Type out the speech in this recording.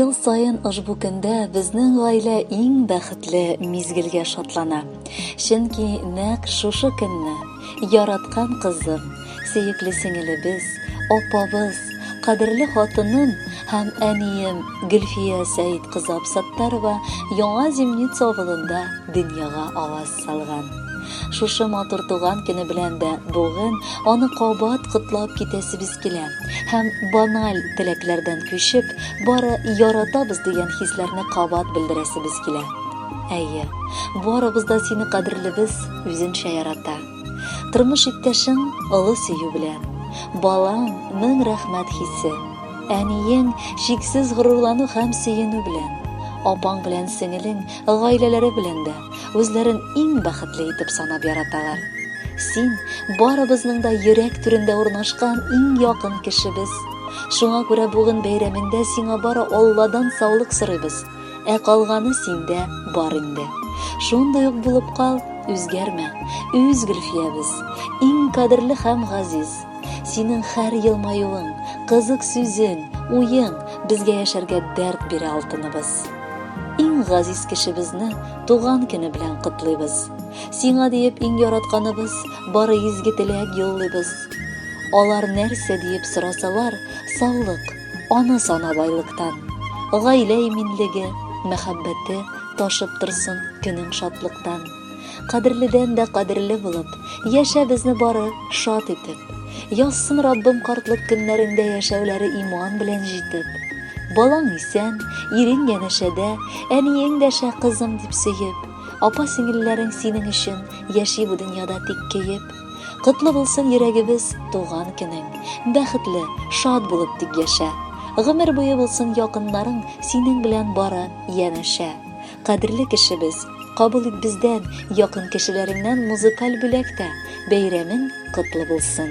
Ел саен ошбу көндә безнең гаилә иң бәхетле мизгелгә шатлана. Чөнки нәкъ шушы көнне яраткан кызым, сөекле сеңелебез, апабыз, кадерле хатыным һәм әнием Гөлфия Сәет кызы Абсаттарова Яңа Зимница авылында дөньяга аваз салган. Шушы матур туган көне белән дә бүген аны кабат котлап китәсебез килә һәм баналь теләкләрдән күчеп, бары яратабыз дигән хисләрне кабат белдерәсебез килә. Әйе, барыбыз да сине кадерлебез үзенчә ярата. Тормыш иптәшең олы сөю белән, балаң мең рәхмәт хисе, әниең чиксез горурлану һәм сөенү белән, апаң белән сеңелең гаиләләре белән дә үзләрен иң бәхетле итеп санап яраталар. Син барыбызның да йөрәк түрендә урнашкан иң якын кешебез. Шуңа күрә бүген бәйрәмеңдә сиңа бары Алладан саулык сорыйбыз. Ә калганы синдә бар инде. Шундый ук булып кал, үзгәрмә. Үз Гөлфиябез, иң кадерле һәм газиз. Синең һәр елмаюың, кызык сүзең, уең безгә яшәргә дәрт бирә алтыныбыз. Иң газиз кешебезне туган көне белән котлыйбыз. Сиңа диеп иң яратканыбыз, бары изге теләк юллыйбыз. Алар нәрсә диеп сорасалар, саулык, Аны сана байлыктан. Гаилә иминлеге, мәхәббәте ташып торсын көнең шатлыктан. Кадерледән дә кадерле булып, яшә безне бары шат итеп. Язсын Раббым картлык көннәреңдә яшәүләре иман белән җитеп. Балаң исән, ирең янәшәдә, әниең дәшә кызым дип сөеп. Апа-сеңелләрең синең өчен яши бу дөньяда тик көеп. Котлы булсын йөрәгебез туган көнең. Бәхетле, шат булып тик яшә. Гомер буе булсын якыннарың синең белән бары янәшә. Кадерле кешебез, кабул ит бездән, якын кешеләреңнән музыкаль бүләк тә. Бәйрәмең котлы булсын.